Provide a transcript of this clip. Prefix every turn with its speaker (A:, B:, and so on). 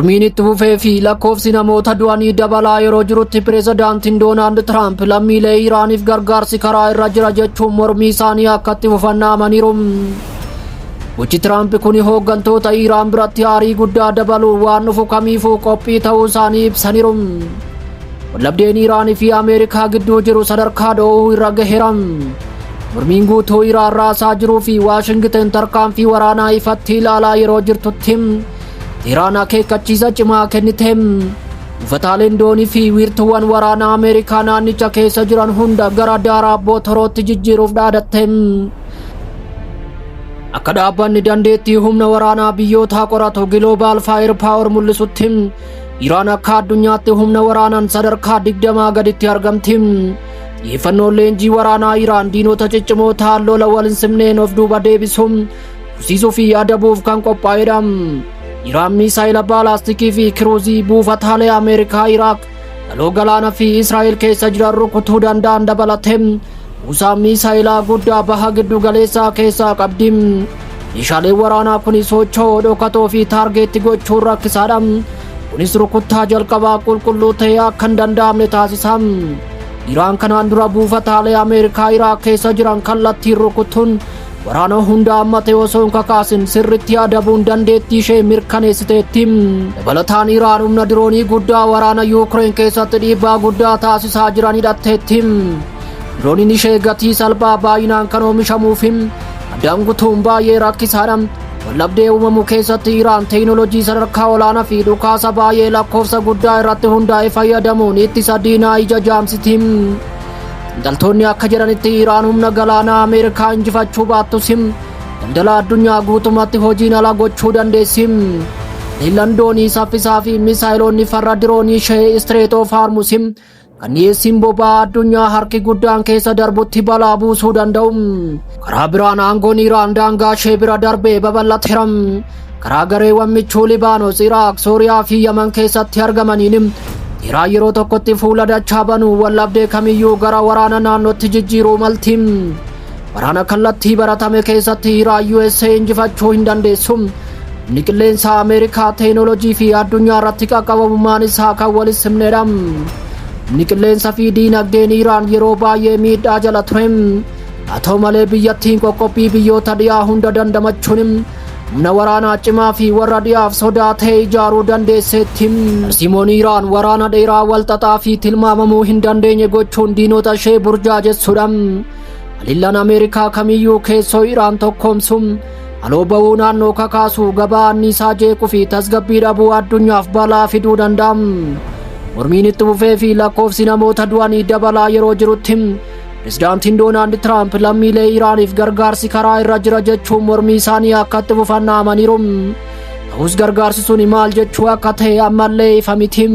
A: Mormiin itti fufee fi lakkoofsi namoota du'anii dabalaa yeroo jirutti, pireezidaantiin Doonaald Tiraamp lammiilee Iraaniif gargaarsi karaa irra jira jechuun mormii isaanii akka itti fufan amaniiru. Gochi Tiraamp kun hooggantoota Iraan biratti aarii guddaa dabaluu, waan dhufu kamiifuu qophii ta'uu isaanii ibsaniiru. Wallabdeen Iraanii fi Ameerikaa gidduu jiru sadarkaa dho'uu irra gaheera. Mormiin guutuu Iraan raasaa jiruu fi Waashingiten tarkaanfii waraanaa ifatti ilaalaa yeroo jirtutti, Iraan akeekkachiisa cimaa kennite. Buufataaleen doonii fi wiirtuuwwan waraanaa Ameerikaa naannicha keessa jiran hunda gara daaraa bootorootti jijjiiruuf dhaadatte. Akka dhaabbanni dandeettii humna waraanaa biyyootaa qoratu Global Firepower mul'isutti, Iraan akka addunyaatti humna waraanaan sadarkaa 20 gaditti argamti. Xiyyeeffannoon leenjii waraanaa Iraan diinota ciccimoo ta'an lola wal hin simneen of duuba deebisuun, tursiisuu fi adabuuf kan qophaa'edha. Iraan miisaayila baalaastikii fi kiruuzii buufataalee Ameerikaa Iraaq, galoo galaana fi Israa'el keessa jiran rukutuu danda'an dabalatee kuusaa miisaayilaa guddaa baha giddu galeessaa keessaa qabdi. Meeshaaleen waraanaa kun socho'oo, dhokatoo fi target gochuun rakkisaadha. Kunis rukuttaa jalqabaa qulqulluu ta'ee akka hin danda'amne taasisa. Iraan kanaan dura buufataalee Ameerikaa Iraaq keessa jiran kallattiin rukutuun, waraana hunda hammate osoo hin kakaasin sirritti adabuun dandeettii ishee mirkaneessiteetti. Dabalataan Iraan humna diroonii guddaa waraana Yuukireen keessatti dhiibbaa guddaa taasisaa jiran hidhatteetti. Dirooniin ishee gatii salphaa, baay'inaan kan oomishamuu fi addaan kutuun baay'ee rakkisaadha. Wallabdee uumamu keessatti Iraan teekinooloojii sadarkaa olaanaa fi dhukaasa baay'ee lakkoofsa guddaa irratti hundaa'e fayyadamuun ittisa diinaa ija jaamsiti. Xiinxaltoonni akka jedhanitti, Iraan humna galaanaa Ameerikaa injifachuu baattus, daldala addunyaa guutumatti hojiin ala gochuu dandeessi. Leellan doonii saffisaa fi misaayilonni farra diroonii ishee Strait of Hormuz, kan dhiyeessiin boba'aa addunyaa harki guddaan keessa darbutti, balaa buusuu danda'u. Karaa biraan aangoon Iraan daangaa ishee bira darbee babal'ateera. Karaa gareewwan michuu Libaanos, Iraaq, Sooriyaa fi Yaman keessatti argamaniin Iraan yeroo tokkotti fuula dachaa banuu, wallabdee kamiyyuu gara waraana naannootti jijjiiruu malti. Waraana kallattii baratame keessatti Iraan USA injifachuu hin dandeessu. Humni qilleensaa Ameerikaa teekinooloojii fi addunyaa irratti qaqqabamummaan isaa kan wal simnedha. Humni qilleensa fi diinagdeen Iraan yeroo baay'ee miidhaa jala ture. Haa ta'u malee, biyyattiin qoqqobbii biyyoota dhiyaa hunda dandamachuun humna waraanaa cimaa fi warra dhiyaaf sodaa ta'e ijaaruu dandeesseetti. Tarsiimoon Iraan waraana dheeraa, walxaxaa fi tilmaamamuu hin dandeenye gochuun diinota ishee burjaajessuudha. Haleellaan Ameerikaa kamiyyuu keessoo Iraan tokkoomsu, haloo ba'uu naannoo kakaasuu, gabaa anniisaa jeequu fi tasgabbii dhabuu addunyaaf balaa fiduu danda'a. Mormiin itti fufee fi lakkoofsi namoota du'anii dabalaa yeroo jirutti, pirezidaantiin Doonaald Tiraamp lammiilee Iraaniif gargaarsi karaa irra jira jechuun mormii isaanii akka itti fufan amaniiru. Ta'us gargaarsi suni maal jechuu akka ta'e ammallee ifa miti.